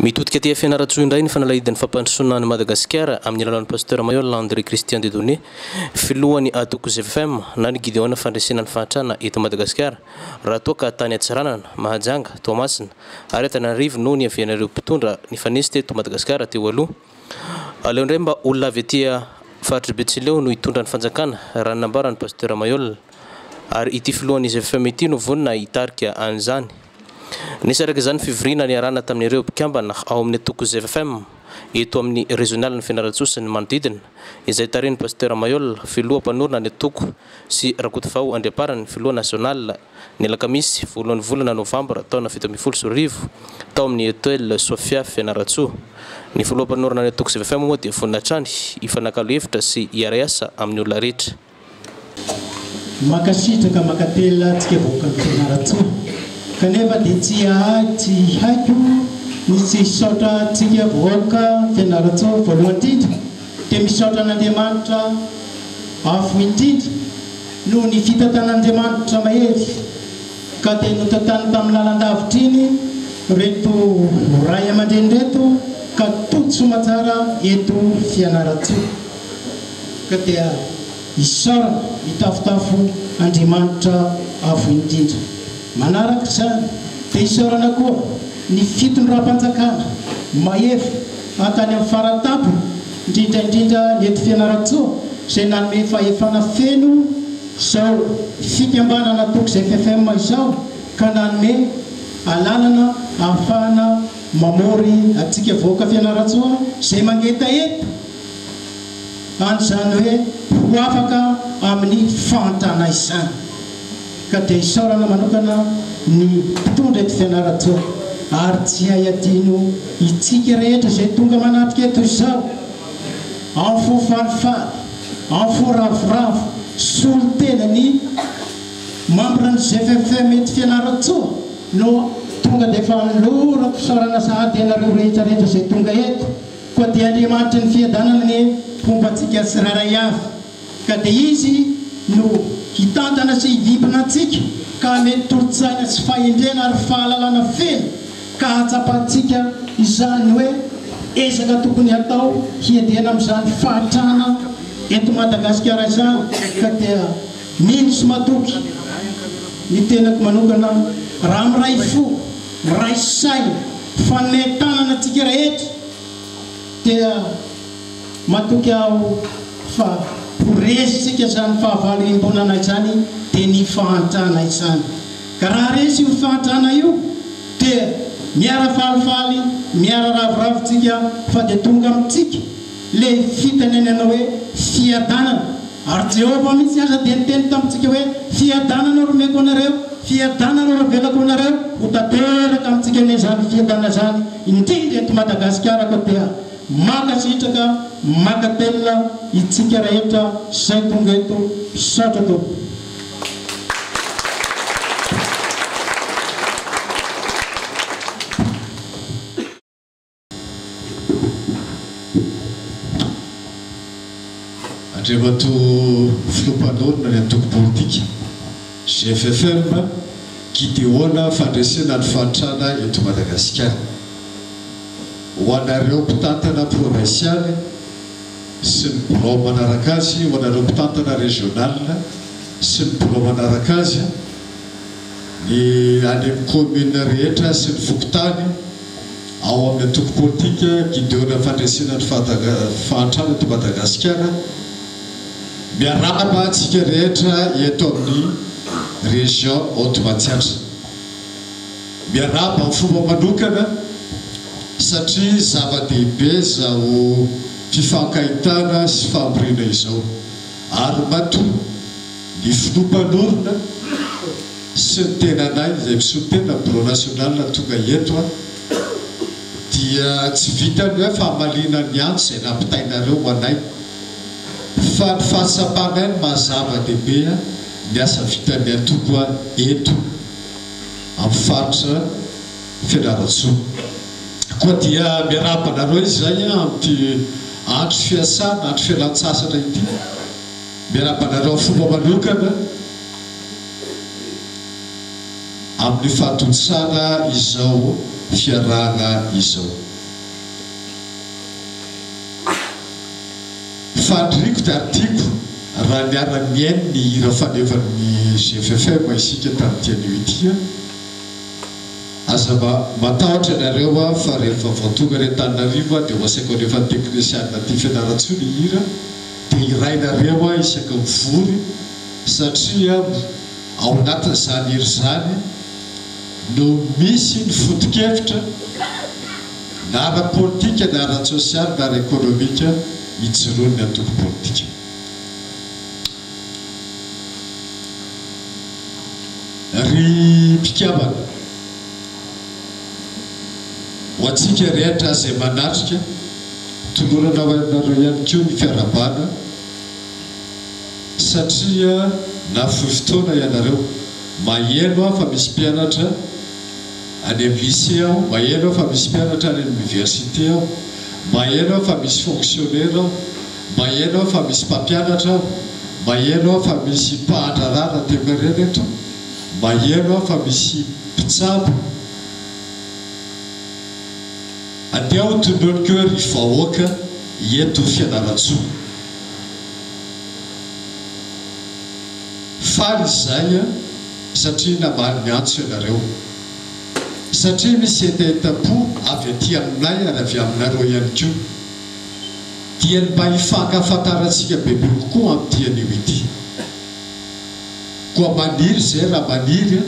Mitodika aty Fianarantsoa indray ny fanalahidin'ny fampandrosoana an'i Madagasikara amin'ny alalan'ny Pasteur Mailhol André Christian Dieudonné, filohan'ny antoko GFM na ny Gideona Fandresena ny Fahantrana eto Madagasikara, raha toa ka tany Antsiranana, Mahajanga, Toamasina ary Antananarivo no niavian'ireo mpitondra nifanesy teto Madagasikara teo aloha. Aleo indray mba olona avy aty faritr'i Betsileo no hitondra ny fanjakana, raha ny nambaran'ny Pasteur Mailhol. Ary ity filohan'ny GFM ity no vonona hitarika an'izany. Nisy araka izany fivoriana niarahana tamin'ireo mpikambana ao amin'ny antoko GFM eto amin'ny rezionalin'i Fianarantsoa sy ny manodidina, izay tarihin'ny Pasteur Mailhol, filoha mpanorina ny antoko, sy Rakotovao Andriamparany, filoha nasionaly, ny alakamisy voalohan'ny volana novambra taona 2017, tao amin'ny Hotel Sofia Fianarantsoa. Ny filoha mpanorina ny antoko GFM moa dia vonona hatrany hifanakalo hevitra sy hiara-hiasa amin'ny olona rehetra. Mankasitraka mankatelina antsika vahoakan'i Fianarantsoa kanefa dia tsy ahy tsy haiko ny tsy hisaotra antsika vahoaka Fianarantsoa voalohany indrindra dia misaotra an'Andriamanitra avo indrindra noho ny fitantanan'Andriamanitra mahery ka dia notantaniny tamin'ny lalan-davitra iny reto ray aman-dreny reto ka tody soamatsara eto Fianarantsoa ka dia Isaorana mitafotafo Andriamanitra Avo Indrindra. Manaraka izany dia isaorana koa ny fitondram-panjakana mahefa hatrany amin'ny faratampony, indrindra indrindra ny eto Fianarantsoa izay nanome fahefana feno izao fikambanana Toky ZFFM izao ka nanome alalana ahafahana mamory antsika vahoaka Fianarantsoa izay mangetaheta Any izany hoe ho afaka amin'ny fahantrana izany. Ka dia isaorana manokana ny mpitondra eto Fianarantsoa ary tsy hay adino itsika rehetra izay tonga manatrika eto izao en fo falifaly, en fo ravoravo, solontena ny membre ny GFFM eto Fianarantsoa no tonga dia efa anolorako fisaorana sahady ianareo rehetra rehetra izay tonga eto. Koa dia Andriamanitry ny fiadanana anie homba antsika tsirairay avy, ka dia Izy no hitantana sy hivimbina antsika, ka hanome tolo-tsaina sy fahendrena ary fahalalana feno, ka hahatsapantsika izany hoe ezaka tokony hatao hiadiana amin'izany fahatrana eto Madagasikara izany, ka dia mino sy matoky ny tenako manokana raha miray fo, miray saina, Fanome tanana antsika rehetra dia matoky aho fa ho resintsika izany fahavalo iombonana izany dia ny fahantrana izany. Ka raha resy io fahantrana io dia miara falifaly, miara ravoravo tsika fa dia tonga amintsika le fitenenana hoe fiadanana. Ary Jehovah mihitsy aza dia niteny tamintsika hoe, Fiadanana no omeko anareo, fiadanana no avelako ho anareo. Ho tanteraka amintsika anie izany fiadanana izany, indrindra eto Madagasikara koa dia mankasitraka, mankatelina itsika rehetra izay tonga eto. Misaotra tompoko. Andriamatoa Filoha Mpanorina ny antoko politika, GFFM, Gideona Fandresena ny fahantrana eto Madagasikara. Ho anareo mpitantana provinsialy sy ny birao manaraka azy, ho anareo mpitantana regional sy ny birao manaraka azy, ny any amin'ny commune rehetra sy ny fokontany, ao amin'ny antoko politika Gideona Fandresena ny Fahantrana eto Madagasikara. Miarahaba antsika rehetra eto amin'ny Région Haute Matsiatra. Miarahaba amin'ny fomba manokana satria zava-dehibe izao fifankahitana sy famoriana izao ary matoa ny filoha mpanorina sy ny tenanay izay misolo tena bureau national tonga eto an, dia tsy vitan'ny hoe famaliana ny antso izay nampitainareo ho anay fa ny fahatsapanay ny maha zava-dehibe ny asa vitan'ny antoko eto amin'ny faritra Fianarantsoa. Koa dia miarahaba anareo izay amin'ity andro fiasana, andro fialan-tsasatra ity. Miarahaba anareo amin'ny fomba manokana. Amin'ny fahatontosana izao. fiarahana izao. Faniriako dia ary tiako raha niara-nihaino ny hira fanevan'ny GFFM isika tamin'ity anio ity an! Aza mba matahotra ianareo an fa rehefa vao tonga any Antananarivo aho dia ho asaiko alefan'ny teknisianina aty Fianarantsoa ny hira dia hirainareo aho isaky ny mivory satria ao anatin'izany hira izany no misy ny foto-kevitra na ara-politika na ara-tsosialy na ara-ekonomika ijoroan'ny antoko politika. Ry mpikambana, ho antsika rehetra izay manatrika, tolorana ho anareo ihany koa ny fiarahabana satria nahafoy fotoana ianareo. Maheno aho fa misy mpianatra any amin'ny lycée aho, maheno aho fa misy mpianatra any amin'ny université aho, maheno aho fa misy fonctionnaire aho, Maheno aho fa misy mpampianatra aho, maheno aho fa misy mpahandraharaha ara-toekarena eto, maheno aho fa misy mpitsabo. Andeha ho tononiko hoe ry vahoaka eto Fianarantsoa. Faly izahay satria namaly ny antso ianareo. Satria misy hetahetam-po avy aty aminay ary avy aminareo ihany koa. Dia ny mba hifankafantarantsika bebe kokoa amin'ity anio ity. Koa maniry izay raha maniry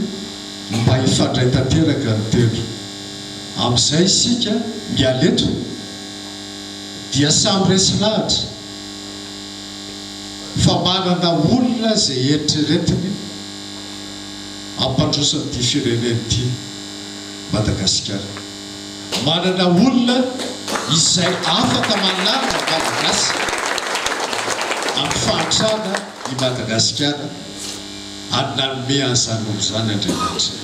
ny mba hifandray tanteraka ny telo. Amin'izay isika miala eto dia samy resy lahatra fa manana olona izay eritreretiny hampandroso an'ity firenena ity Madagasikara. Manana olona izay afaka manala ny Malagasy amin'ny fahantrana i Madagasikara ary nanome an'izany olona izany Andriamanitra.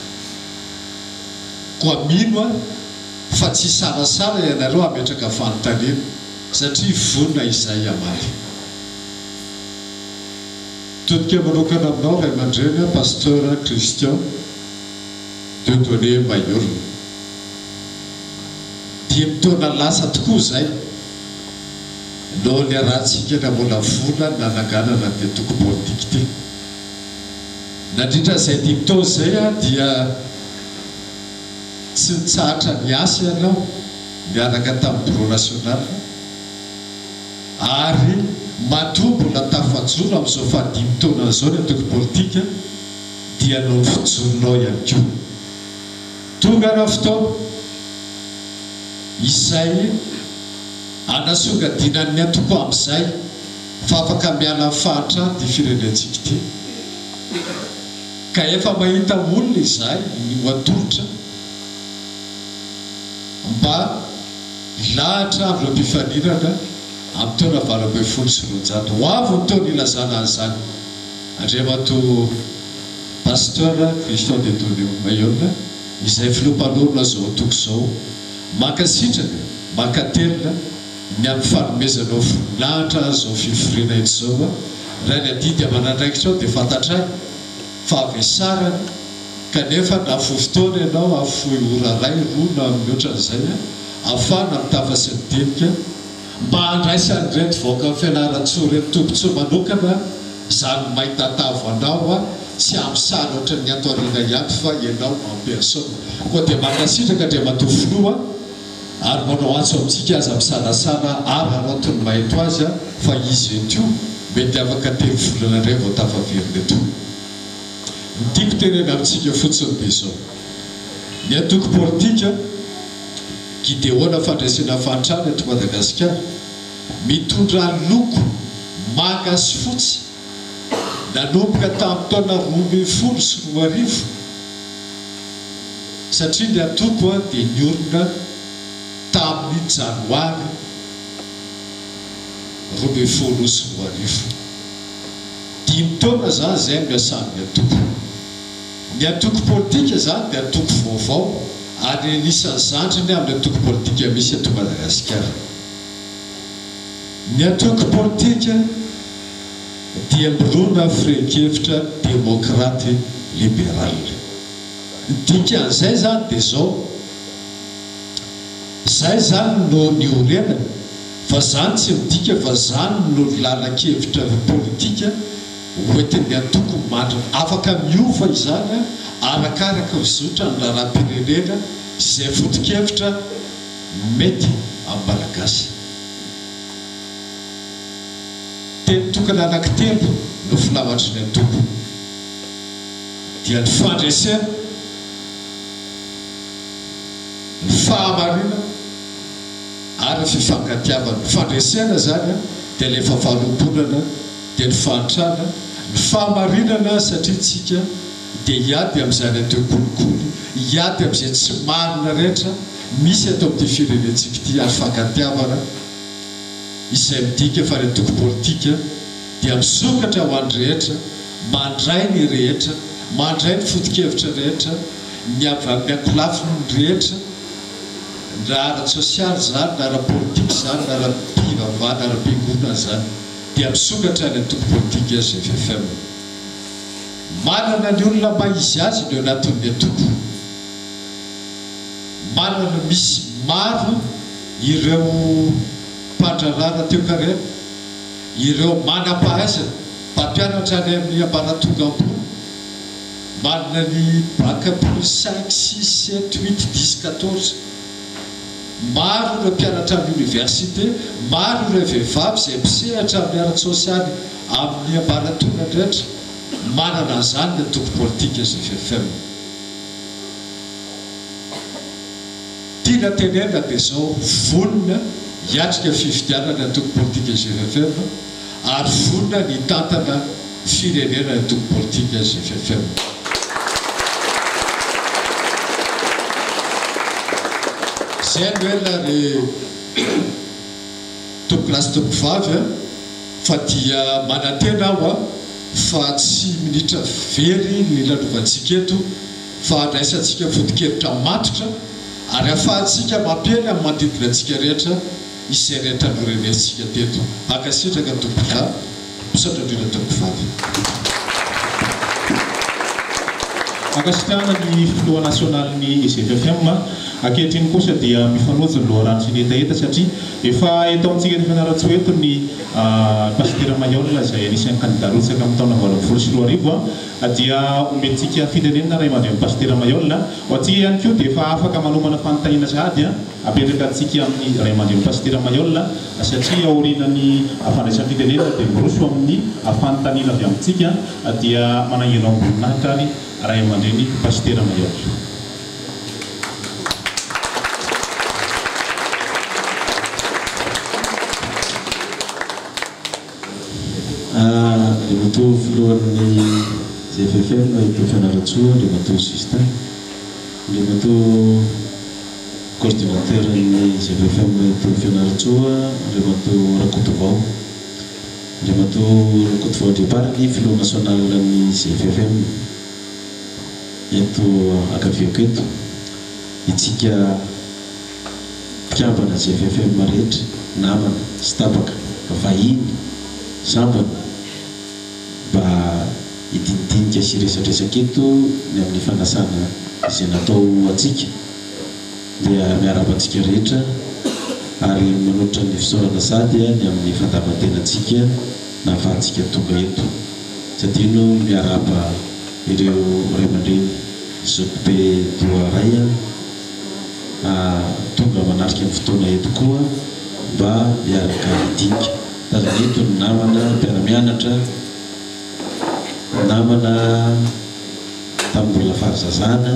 Koa mino aho fa tsy hisalasala ianareo hametraka fanontaniana satria vonona izahay hamaly. Mitodika manokana aminao ray aman-dreny Pasteur Christian Dieudonné Mahiolona. Dimy taona lasa tokoa izay no niarahantsika namolavola ny nananganana an'ity antoko politika ity. Nandritra izay dimy taona izay dia tsy nitsahatra niasa ianao niaraka tamin'ny Bureau National ary matoa mbola tafajoro amin'izao fahadimy taona izao ny antoko politika dia noho ny fijoronao ihany koa. Tonga ny fotoana izay hanasongadinan'ny antoko amin'izay fa afaka miala amin'ny fahantrana ity firenentsika ity. Ka efa mahita olona izahay ny ho atolotra mba hilahatra amin'ireo mpifaninana amin'ny taona 218. Ho avy ny taona hilazana an'izany. Andriamatoa Pasteur Christian Dieudonné Mayol, izay filoha mpanorina izao antoko izao, mankasitraka, mankatelina ny amin'ny fanomezanao voninahitra izao fivoriana eto izao. Raha ny adidy aman'andraikitrao dia fantatray fa havesarana, kanefa nahafoy fotoana ianao, hahafoy ora iray, roa na mihoatra an'izay, ahafahana mitafa sy midinika. Mba handraisan'ireto vahoakan'i Fianarantsoa ireto tombotsoa manokana zany mahita tavo anao a, tsy ampy sary ohatran'ny ato aoriana ihany fa ianao en personne. Koa dia mankasitraka Andriamatoa Filoha ary manao antso amintsika aza misalasala araraoty ny maha eto azy fa izy eto io mety afaka telo volana indray vao tafaverina eto. Ny tiako tenena amintsika fotsiny dia izao, ny antoko politika Gideona fandresena fahantrana eto Madagasikara, mitondra loko manga sy fotsy nanomboka tamin'ny taona 2012 satria ny antoko dia niorina tamin'ny janoary 2012. Dimy taona izany izay no niasan'ny antoko. Ny antoko politika izany dia antoko vaovao ary anisan'ny zandriny amin'ny antoko politika misy eto Madagasikara. Ny antoko politika dia mirona firehan-kevitra demokraty liberal. Ny dikan'izay izany dia izao. Zay zany no niorenany fa zany tsy midika fa zany no lalan-kevitra politika hoentin'ny antoko mandra afaka miova izany arakaraka ny fizotran'ny raharaham-pirenena sy izay foto-kevitra mety amin'ny Malagasy. Teny tokana anankitelo no filamatry ny antoko dia ny fandresena, ny fahamarinana ary ny fifankatiavana. Ny fandresena izany dia ilay fafarombonana, dia ny fahantrana, ny fahamarinana satria tsika dia hiady amin'izany atao kolikoly, hiady amin'izay tsy marina rehetra misy eto amin'ity firenentsika ity ary fankatiavana izay midika fa ny antoko politika dia misokatra ho an'ny rehetra, mandray ny rehetra, mandray ny foto-kevitra rehetra, ny avy amin'ny ankolafiny rehetra, na ara-tsosialy izany, na ara-politika izany, na ara-pivavahana, ara-piangonana izany, dia misokatra ny antoko politika gffm. Manana ny olona maha izy azy ny ao anatin'ny antoko. Manana, misy maro ireo mpandraharaha ara-toekarena, ireo manam-pahaizana, mpampianatra any amin'ny ambaratonga ambony, Manana ny bac plus cinq, six, sept, huit, dix, quatorze. Maro ireo mpianatra amin'ny oniversite, maro ireo vehivavy izay mpisehatra amin'ny ara-tsosialy amin'ny ambaratonga rehetra. Manana an'izany ny antoko politika gffm. Tiana tenenina dia izao, vonona hiatrika fifidianana ny antoko politika gffm. ary vonona ny hitantana firenena ny antoko politika gffm. Izay no ela ry tompokolahy sy tompokovavy a, fa dia manantena aho a, fa tsy minitra very ny lalovantsika eto fa handraisantsika foto-kevitra matotra ary ahafahantsika mampiely amin'ny manodidina antsika rehetra izay rehetra norenesintsika teto. Mankasitraka tompokolahy, misaotra indrindra tompokovavy. Ankasitrahana ny filoha nasionalin'ny GFFM. Ankehitriny kosa dia mifanojo ny loharano sy ny hetaheta satria efa eto amintsika eto Fianarantsoa eto ny Pasitera Mailhol izay anisan'ny kandida rotsaka amin'ny taona 2018 dia omentsika fitenenana ray aman-drenin'i Pasitera Mailhol. Ho antsika ihany koa dia efa afaka manomana fanontaniana sahady. Apetraka antsika amin'ny ray aman-dreny Pasitera Mailhol satria aorianan'ny fandraisam-pitenenana dia miroso amin'ny fanontaniana avy amintsika dia manainga anao am-boninahitra ary ray aman-dreny Pasitera Mailhol. Andriamatoa Filohan'ny GFFM eto Fianarantsoa, Andriamatoa Justin, Andriamatoa Coordinateur ny GVFM eto Fianarantsoa, Andriamatoa Rakotovao. Andriamatoa Rakotovao Andriamparany, Filoha National ny GVFM eto ankaviako eto. Itsika mpikambana GVFM rehetra, namana sy tapaka, vahiny, sambany mba hidinidinika sy hiresadresaka eto ny amin'ny fanasana izay natao ho antsika. Dia miarahaba antsika rehetra ary manolotra ny fisaorana sady ny amin'ny fandavan-tenantsika nahafahantsika tonga eto. Tsy adino ny miarahaba ireo ray aman-dreny zokibe toa ray tonga manatrika ny fotoana eto koa mba hiaraka hidinika. Tazana eto ny namana mpiara-mianatra, namana tamin'ny mbola fahazazana.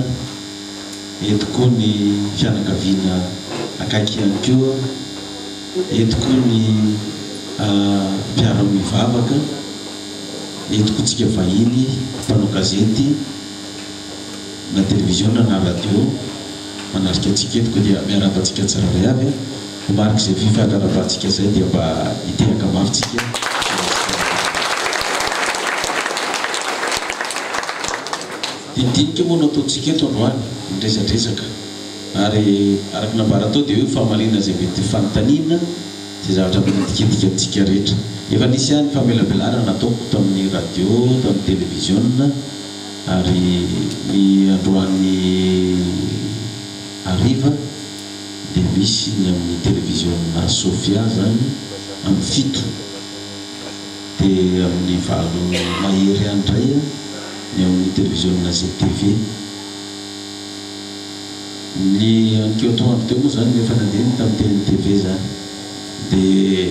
Eto koa ny fianakaviana akaiky ihany koa, eto koa ny mpiara-mivavaka, eto koa tsika vahiny, mpanao gazety na televiziona na radio manatrika antsika eto koa dia miarahaba antsika tsirairay avy. Ho marik'izay fifankarabantsika izay dia mba hitehaka mafy tsika. Dinidinika moa no ataontsika eto androany, ny resadresaka. Ary araka ny nambara teo dia hoe famaliana izay mety ho fanontaniana, izay zavatra manitikitika antsika rehetra. Efa nisy ihany famelabelarana nataoko tamin'ny radio, tamin'ny televiziona, ary ny androany hariva dia. misy ny amin'ny televiziona Sofia izany amin'ny 7. Dia amin'ny 8 mahery ihany indray ny ao amin'ny televiziona GTV. Ny anikeo atoandro teo moa izany no efa nandeha ny tamin'ny TNTV izany. Dia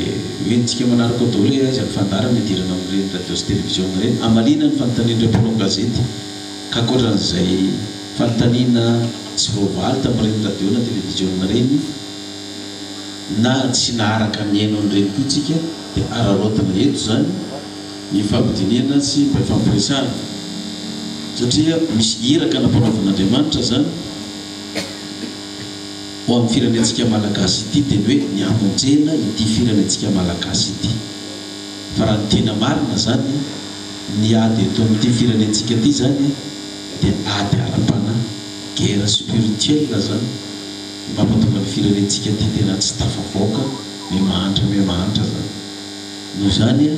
hoentintsika manaraka ao daholo hoe aiza ny fandaharana hidirana amin'ireny radio sy televiziona ireny hamaliana ny fanontanian'ireo mpanao gazety. Ka ankoatran'izay fanontaniana tsy voavaly tamin'ireny radio na televiziona ireny na tsy naharaka nihaino an'ireny koa isika dia araraotina eto izany ny ifampidinihana sy mba ifampiresahana satria misy iraka nampanaovin'Andriamanitra izany ho amin'ny firenentsika Malagasy ity dia ny hoe ny hamonjena ity firenentsika Malagasy ity. Fa raha ny tena marina izany, ny ady eto amin'ity firenentsika ity izany dia ady ara-panahy, guerre spirituelle izany, no mampatonga ny firenentsika ity tena tsy tafavoaka, miha-mahantra miha-mahantra izany. Noho izany,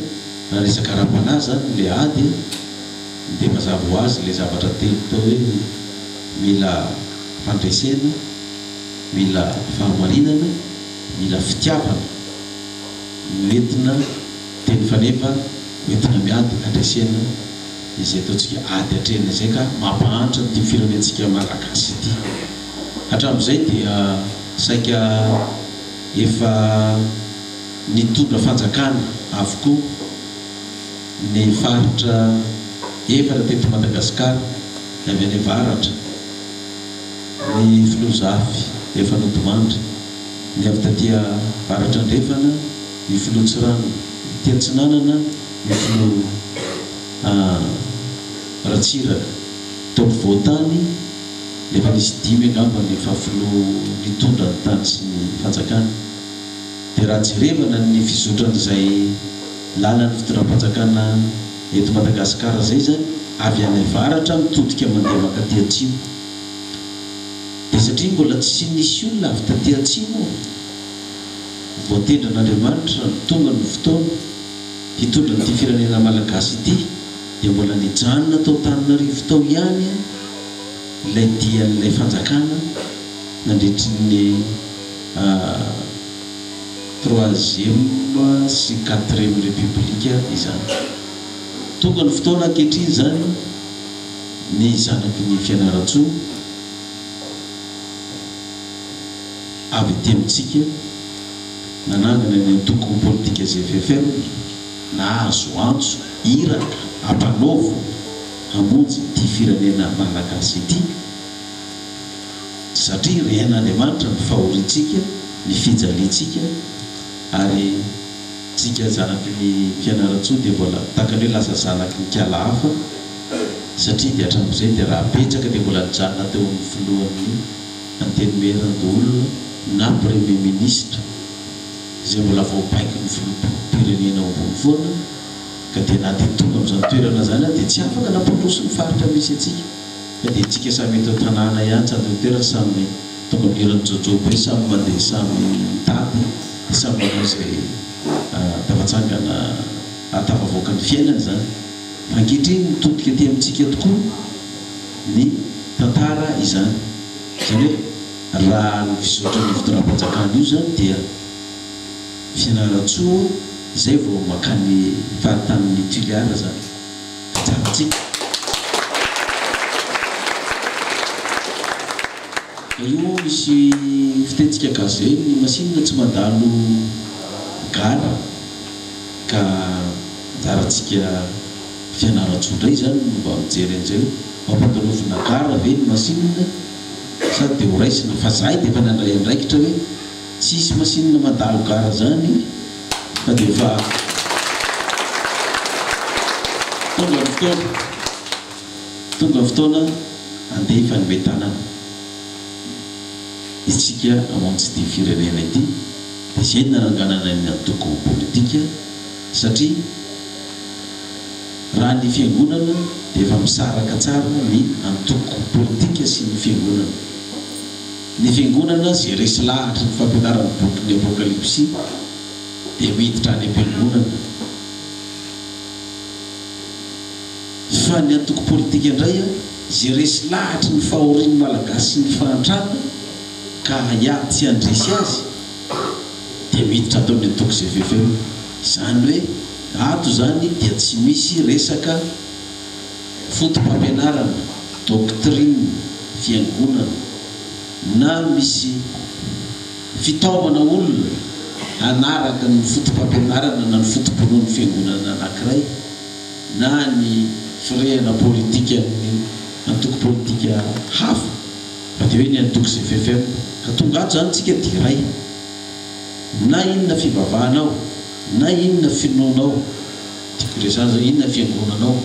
raha resaka ara-panahy izany ilay ady dia mazava ho azy ilay zavatra telo teo hoe mila fandresena, mila fahamarinana, mila fitiavana no entina teny faneva hoentina miady handresena izay ataontsika ady atrehina izay ka mampahantra an'ity firenentsika Malagasy ity. Hatramin'izay dia saika efa nitondra fanjakana avokoa ny faritra efatra teto Madagasikara, ny avy any avaratra, ny filoha Zafy efa nodimandry, ny avy taty avaratra andrefana, ny filoha Tsiranana, aty atsinanana, ny filoha Ratsiraka. Teo ampovoan-tany, efa nisy dimy angamba ny efa filoha nitondra ny tany sy ny fanjakana. Dia raha jerevana ny fizotran'izay lalan'ny fitondram-panjakana eto Madagasikara izay izany, avy any avaratra mitodika mandeha mankaty atsimo. Dia satria mbola tsy nisy olona avy taty atsimo voatendrin'Andriamanitra no tonga ny fotoana hitondra an'ity firenena malagasy ity dia mbola nijanona tao Tananarivo tao ihany ilay dian'ilay fanjakana nandritry ny troisième sy quatrième république izany. Tonga ny fotoana ankehitriny izany ny zanaky ny Fianarantsoa avy aty amintsika nanangana ny antoko politika GFFM nahazo antso iraka ampanaovina hamonjy ity firenena malagasy ity satria rehin'Andriamanitra ny fahoriantsika, ny fijaliantsika ary tsika zanaky ny Fianarantsoa dia mbola tahaka ny hoe lasa zanaky ny kiala hafa satria dia hatramin'izay dia raha betsaka dia mbola nijanona teo amin'ny filohan'ny Antenimierandoholona na Premier Ministre izay mbola voabaikon'ny filoham-pirenena ao ambony foana ka dia na dia tonga amin'izany toerana izany aza dia tsy afaka nampandroso ny faritra misy antsika fa dia tsika samy eto an-tanàna ihany sady ny toerana samy tonga amin'ny hiran'i Jojo be samy mandeha samy mitady dia samy manao izay tafatsangana hahatafavoaka ny fiainany izany fa ankehitriny mitodika aty amintsika tokoa ny tantara izany izany hoe raha ny fizotran'io fitondram-panjakana io izany dia Fianarantsoa izay vao makany faritanin'i Toliara izany. Anjarantsika. Ka io misy fitentsika gasy zay ny masinina tsy mandalo gara ka anjarantsika Fianarantsoa ndray zany no mba mijery an'izay hoe mampandalovina gara ve ny masinina sa de ho raisina fa zahay de efa nandray andraikitra hoe tsy hisy masinina mandalo gara zany fa de efa tonga ny fotoana tonga ny fotoana andeha hifanome tanana isika hamonjy ity firenena ity de zay no nananganana ny antoko politika satria Raha ny fiangonana dia efa misaraka tsara ny antoko politika sy ny fiangonana. Ny fiangonana izay resy lahatry ny fampianaran'ny bokin'ny Apokalypsy dia miditra any am-piangonana. Fa ny antoko politika indray izay resy lahatry ny fahorian'ny Malagasy sy ny fahantrana. ka hiady sy handresy azy dia miditra ato amin'ny antoko GVFM. Izany hoe ato izany dia tsy misy resaka foto-pampianarana, doctrine, fiangonana, na misy fitaomana olona hanaraka ny foto-pampianarana na ny foto-pinoan'ny fiangonana anankiray na ny firehana politikan'ny antoko politika hafa fa dia hoe ny antoko GVFM. Ka tonga ato izany tsika dia iray. Na inona fivavahanao, na inona finoanao, tiako resahana izao, inona fiangonanao,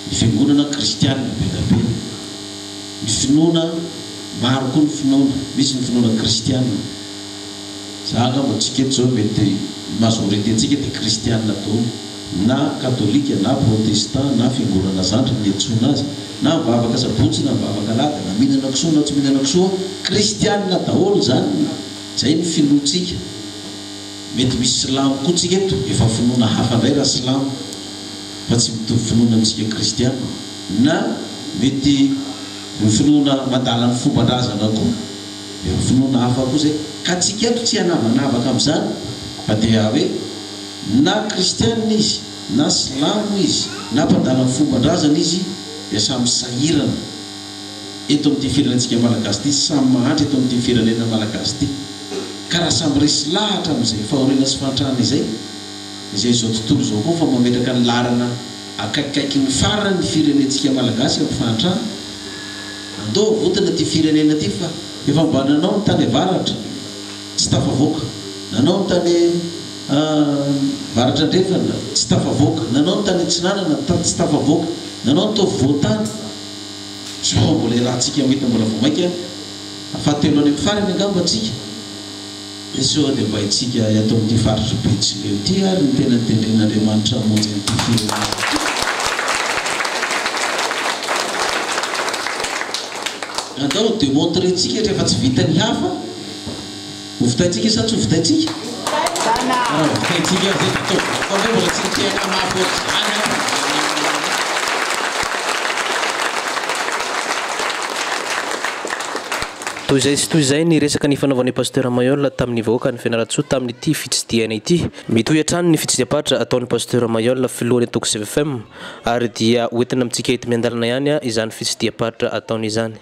ny fiangonana kristianina be da be, ny finoana, maro koa ny finoana, misy ny finoana kristianina, za angamba tsika eto izao mety ny majorité ntsika dia kristianina daholo, na katolika na protestant na fiangonana zandriny ny iantsoana azy, na mivavaka sabotsy na mivavaka alahady, na mihinana kisoa na tsy mihinana kisoa, kristianina daholo izany. Zay ny finoantsika. Mety misy silamo koa tsika eto, efa finoana hafa ndray raha silamo fa tsy mitovy finoana amintsika kristiana. Na mety ny finoana mandala ny fomban-drazana koa, efa finoana hafa koa zay. Ka tsika eto tsy hanavanavaka amin'izany fa dia hoe na kristiana izy na silamo izy na mpandala ny fomban-drazana izy dia samy sahirana. eto amin'ity firenentsika malagasy ity, samy mahantra eto amin'ity firenena malagasy ity. Ka raha samy resy lahatra amin'izay fahoriana sy fahantrana izay, izay izao tontolo izao koa fa mametraka ny laharana akaikikaiky ny farany ny firenentsika malagasy amin'ny fahantrana, andao avotana ity firenena ity fa efa mba nanao ny tany avaratra tsy tafavoaka, nanao ny tany avaratra andrefana tsy tafavoaka, nanao ny tany atsinanana tsy tafavoaka, nanao ny tao afovoan-tany. Zao mbola iarahantsika mahita mbola vao maika fahatelo any amin'ny farany angamba tsika dia sao dia mba itsika eto amin'ity faritry Betsileo ity ary ny tena notendren'Andriamanitra hamonjy an'ity firenena ity. Andao ho demontrer-tsika rehefa tsy vitan'ny hafa, ho vitaintsika sa tsy ho vitaintsika? Raha vitaintsika ary izay dia ataovy fa hoe mbola tsy nitehaka mafy ohatr'izany aho. Toy izay sy toy izay ny resaka nifanaovan'i Pasteur Mailhol tamin'ny vahoakan'i Fianarantsoa tamin'ity fitsidihana ity. Mitohy hatrany ny fitsidiham-paritra ataon'i Pasteur Mailhol filohan'ny antoko CFM ary dia hoentina amintsika eto miandalana ihany izany fitsidiham-paritra ataony izany.